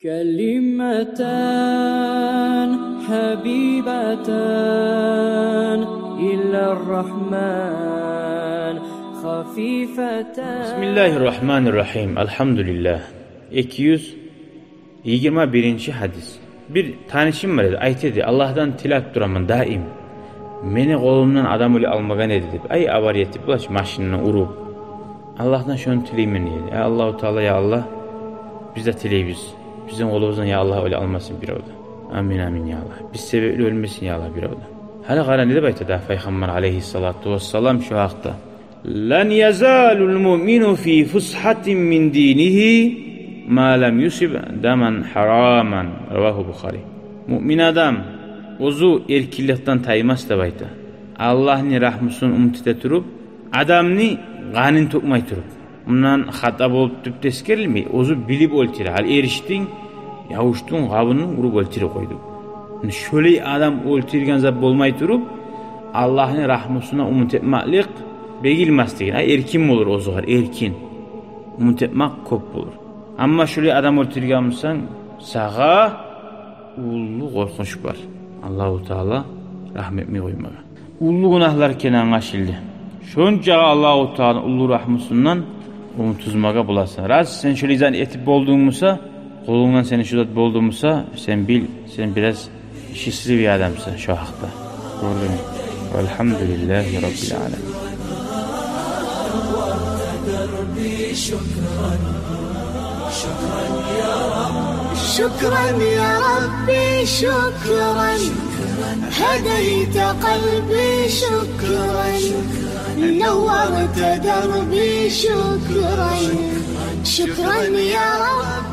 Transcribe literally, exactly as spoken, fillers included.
كلمتان حبيبتان إلى الرحمن خفيفتان. بسم الله الرحمن الرحيم. الحمد لله. Эки юз йигирма биринчи гьадис. Бир танышым бар эди, айта эди: «Аллагьдан тилеп тураман даим. Мени къолумдан адам оьле алмагъан эди», — деп. Ай, авария этип, булай машинни уруп. «Аллагьдан шону тилеймен», — деди. «Я Аллагьу Таала, я Аллагь, биз де тилейбиз. Бизин къолубуздан, я Аллагь, оьле алмасын бирев де. Амин, амин, я Аллагь. Биз себепли оьлмесин, я Аллагь, бирев де». Гьали къара, не деп айта дагъы Пайхаммар алейгьиссалату вассалам шо гьакъда: «Лан язалал муъмину фи фусхатин мин динигьи ма лам юсиб даман гьараман». Равагьу Бухари. Муъмин адам оьзю эркинликден таймас деп айта, Аллагьны рагьмусун умут эте туруп, адамны къанын тёкмей туруп. Мундан хата болуп тюп де эсгерилмей, оьзю билип оьлтюре. Гьали эришдинг, явушдунг, къабунгну уруп оьлтюре къойду. Шолай адам оьлтюрген зат болмай туруп, Аллагьны рагьмусуна умут этмеклик бегилмес деген. Ай, эркин болур оьзюгер, эркин. Умут этмек кёп болур. Амма шолай адам оьлтюрген бусанг, сагъа уллу къоркъунч бар. Аллагьу Таала рагьму этмей къоймагъа. Уллу гюнагьлар экен англашылды. Шончагъа Аллагьу Тааланы уллу рагьмусундан умут уьзмеге боласан. Раз сен шолай зат этип болдунг буса, къолунгдан сени шо зат болду буса, сен бил, сен бираз счастливый адамсан шо гьакъда. Гёрдюнгмю? Валгьамдулиллагьи раббил аламин. شكرا يا ربي، شكرا. هديت قلبي، شكرا. نورت دربي، شكرا. شكرا يا رب.